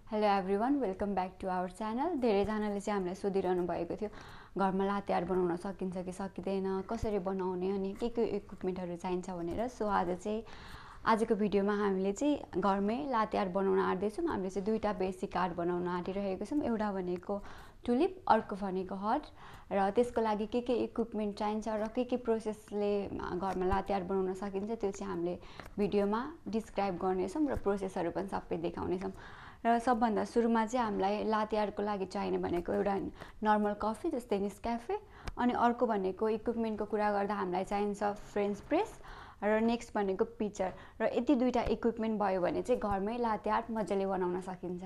Hello everyone, welcome back to our channel. धेरैजनाले चाहिँ हामीलाई सोधिरहनु भएको थियो घरमा लाते आर्ट बनाउन सकिन्छ कि सकिँदैन, कसरी बनाउने अनि के इक्विपमेन्टहरू चाहिन्छ भनेर। सो आजको भिडियोमा हामीले चाहिँ घरमै लाते आर्ट बनाउन आँट्दैछौँ। हामीले चाहिँ दुईवटा बेसिक आर्ट बनाउन आँटिरहेको छौँ। एउटा भनेको टुलिप, अर्को भनेको हट। र त्यसको लागि के इक्विपमेन्ट चाहिन्छ र के प्रोसेसले घरमा लाते आर्ट बनाउन सकिन्छ त्यो चाहिँ हामीले भिडियोमा डिस्क्राइब गर्नेछौँ र प्रोसेसहरू पनि सबै देखाउनेछौँ। र सबभन्दा सुरुमा चाहिँ हामीलाई लाते आर्टको लागि चाहिने भनेको एउटा नर्मल कफी जस्तै नेस्क्याफे, अनि अर्को भनेको इक्विपमेन्टको कुरा गर्दा हामीलाई चाहिन्छ फ्रेन्च प्रेस, र नेक्स्ट भनेको पिक्चर। र यति दुईवटा इक्विपमेन्ट भयो भने चाहिँ घरमै लाते आर्ट मजाले बनाउन सकिन्छ।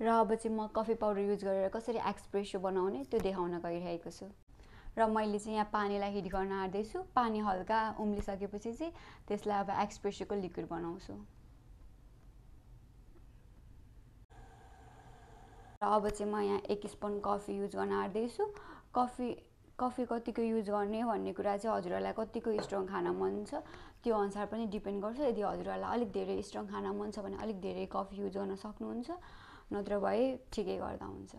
र अब चाहिँ म कफी पाउडर युज गरेर कसरी एक्सप्रेसो बनाउने त्यो देखाउन गइरहेको छु। र मैले चाहिँ यहाँ पानीलाई हिट गर्न आँट्दैछु। पानी हल्का उम्लिसकेपछि चाहिँ त्यसलाई अब एक्सप्रेसोको लिक्विड बनाउँछु। र अब चाहिँ म यहाँ 1 स्पुन कफी युज गर्न आँट्दैछु। कफी कतिको युज गर्ने भन्ने कुरा चाहिँ हजुरहरूलाई कतिको स्ट्रङ खान मन छ त्यो अनुसार पनि डिपेन्ड गर्छ। यदि हजुरहरूलाई अलिक धेरै स्ट्रङ खान मन छ भने अलिक धेरै कफी युज गर्न सक्नुहुन्छ, नत्र भए ठिकै गर्दा हुन्छ।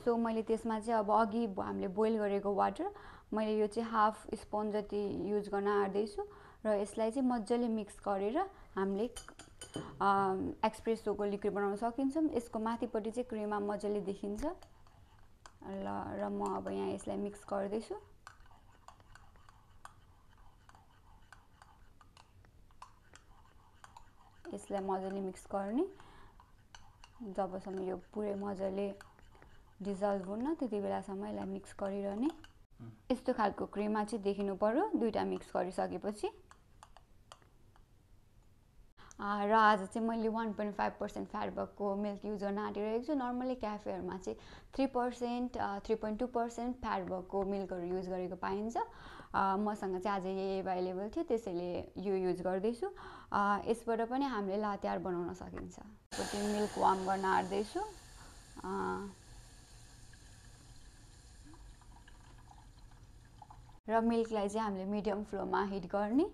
सो मैले त्यसमा चाहिँ अब अघि हामीले बोइल गरेको वाटर मैले यो चाहिँ हाफ स्पुन जति युज गर्न आँट्दैछु। र यसलाई चाहिँ मजाले मिक्स गरेर हामीले एक्सप्रेसोको लिक्विड बनाउन सकिन्छौँ। यसको माथिपट्टि चाहिँ क्रिममा मजाले देखिन्छ। र म अब यहाँ यसलाई मिक्स गर्दैछु। यसलाई मजाले मिक्स गर्ने जबसम्म यो पुरै मजाले डिजल्भ हुन्न त्यति बेलासम्म यसलाई मिक्स गरिरहने। यस्तो खालको क्रिममा चाहिँ देखिनु पर्यो दुईवटा मिक्स गरिसकेपछि। र आज चाहिँ मैले 1.5% फ्याट भएको मिल्क युज गर्न आँटिरहेको छु। नर्मली क्याफेहरूमा चाहिँ 3%, 3.2% फ्याट भएको मिल्कहरू युज गरेको पाइन्छ। मसँग चाहिँ आज यही एभाइलेबल थियो त्यसैले यो युज गर्दैछु। यसबाट पनि हामीले लाते आर्ट बनाउन सकिन्छ। त्यो मिल्क वार्म गर्न आँट्दैछु। र मिल्कलाई चाहिँ हामीले मिडियम फ्लोमा हिट गर्ने।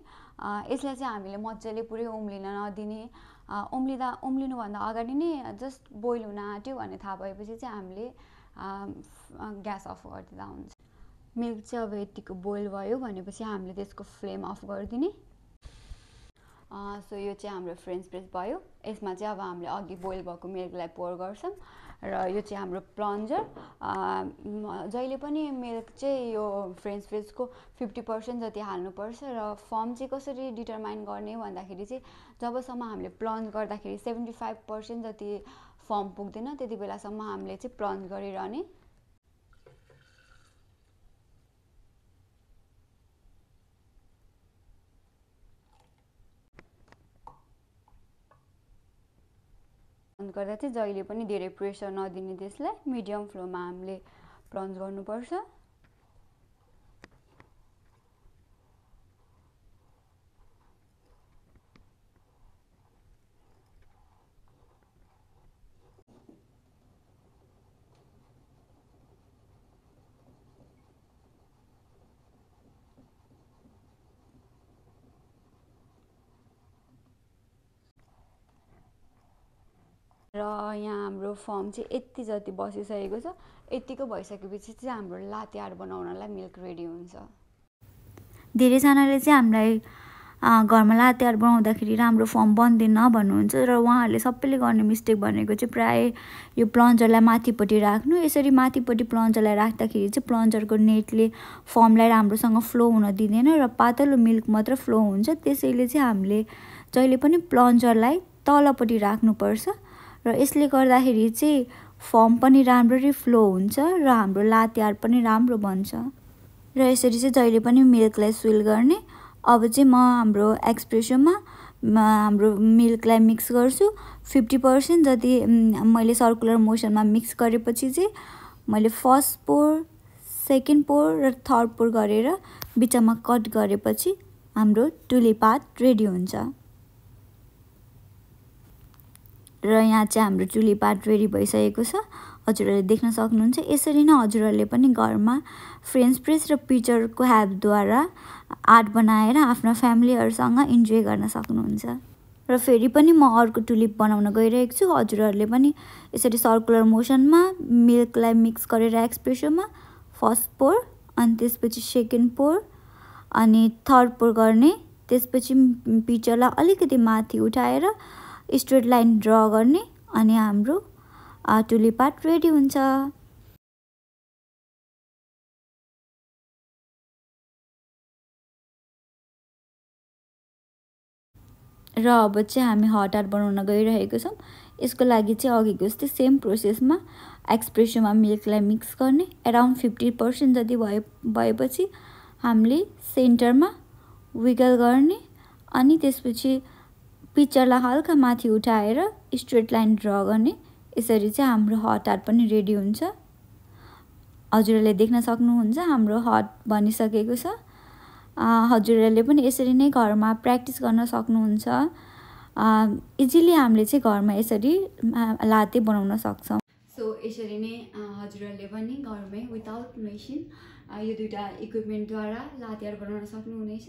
यसलाई चाहिँ हामीले मजाले पुरै उम्लिन नदिने। उम्लिनुभन्दा अगाडि नै जस्ट बोइल हुन आँट्यो भन्ने थाहा भएपछि चाहिँ हामीले ग्यास अफ गरिदिँदा हुन्छ। मिल्क चाहिँ अब यतिको बोइल भयो भनेपछि हामीले त्यसको फ्लेम अफ गरिदिने। सो यो चाहिँ हाम्रो फ्रेन्च प्रेस भयो। यसमा चाहिँ अब हामीले अघि बोइल भएको मिल्कलाई पोर गर्छौँ। र यो चाहिँ हाम्रो प्लन्जर। जहिले पनि मिल्क चाहिँ यो फ्रेन्च प्रेसको 50% जति हाल्नुपर्छ। र फर्म चाहिँ कसरी डिटरमाइन गर्ने भन्दाखेरि चाहिँ जबसम्म हामीले प्लन्ज गर्दाखेरि 75% जति फर्म पुग्दैन त्यति बेलासम्म हामीले चाहिँ प्लन्ज गरिरहने। गर्दा चाहिँ जहिले पनि धेरै प्रेसर नदिने, त्यसलाई मिडियम फ्लोमा हामीले प्लन्ज गर्नुपर्छ। र यहाँ हाम्रो फर्म चाहिँ यति जति बसिसकेको छ। यतिको भइसकेपछि चाहिँ हाम्रो लाते आर्ट बनाउनलाई मिल्क रेडी हुन्छ। धेरैजनाले चाहिँ हामीलाई घरमा लाते आर्ट बनाउँदाखेरि राम्रो फर्म बन्दैन भन्नुहुन्छ। र उहाँहरूले सबैले गर्ने मिस्टेक भनेको चाहिँ प्रायः यो प्लन्जरलाई माथिपट्टि राख्नु। यसरी माथिपट्टि प्लन्जरलाई राख्दाखेरि चाहिँ प्लन्जरको नेटले फर्मलाई राम्रोसँग फ्लो हुन दिँदैन र पातलो मिल्क मात्र फ्लो हुन्छ। त्यसैले चाहिँ हामीले जहिले पनि प्लन्जरलाई तलपट्टि राख्नुपर्छ। र यसले गर्दाखेरि चाहिँ फर्म पनि राम्ररी फ्लो हुन्छ र हाम्रो लाते आर्ट पनि राम्रो बन्छ। र यसरी चाहिँ जहिले पनि मिल्कलाई स्विल गर्ने। अब चाहिँ म हाम्रो एक्सप्रेसोमा हाम्रो मिल्कलाई मिक्स गर्छु। 50% जति मैले सर्कुलर मोसनमा मिक्स गरेपछि चाहिँ मैले फर्स्ट पोर, सेकेन्ड पोर र थर्ड पोर गरेर बिचमा कट गरेपछि हाम्रो टुलिप आर्ट रेडी हुन्छ। र यहाँ चाहिँ हाम्रो टुलिप आर्ट रेडी भइसकेको छ, हजुरहरूले देख्न सक्नुहुन्छ। यसरी नै हजुरहरूले पनि घरमा फ्रेन्च प्रेस र पिक्चरको हेल्पद्वारा आर्ट बनाएर आफ्ना फ्यामिलीहरूसँग इन्जोय गर्न सक्नुहुन्छ। र फेरि पनि म अर्को टुलिप बनाउन गइरहेको छु। हजुरहरूले पनि यसरी सर्कुलर मोसनमा मिल्कलाई मिक्स गरेर एक्सप्रेसनमा फर्स्ट पोर अनि त्यसपछि सेकेन्ड पोर अनि थर्ड पोर गर्ने, त्यसपछि पिक्चरलाई अलिकति माथि उठाएर स्ट्रेट लाइन ड्र गर्ने अनि हाम्रो टुलिप आर्ट रेडी हुन्छ। र अब चाहिँ हामी हट आर्ट बनाउन गइरहेको छौँ। यसको लागि चाहिँ अघिको जस्तै सेम प्रोसेसमा एक्सप्रेसनमा मिल्कलाई मिक्स गर्ने, अराउन्ड 50% जति भएपछि हामीले सेन्टरमा विगल गर्ने अनि त्यसपछि पिक्चरलाई हल्का माथि उठाएर स्ट्रेट लाइन ड्र गर्ने। यसरी चाहिँ हाम्रो हट आर्ट पनि रेडी हुन्छ। हजुरहरूले देख्न सक्नुहुन्छ हाम्रो हट बनिसकेको छ। हजुरहरूले पनि यसरी नै घरमा प्र्याक्टिस गर्न सक्नुहुन्छ। इजिली हामीले चाहिँ घरमा यसरी लाते बनाउन सक्छौँ। सो यसरी नै हजुरहरूले पनि घरमै विदाउट मेसिन यो दुईवटा इक्विपमेन्टद्वारा लाते आर्ट बनाउन सक्नुहुनेछ।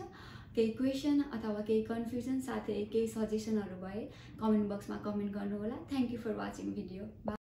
केही क्वेसन अथवा केही कन्फ्युजन साथै केही सजेसनहरू भए कमेन्ट बक्समा कमेन्ट गर्नुहोला। Thank you for watching video.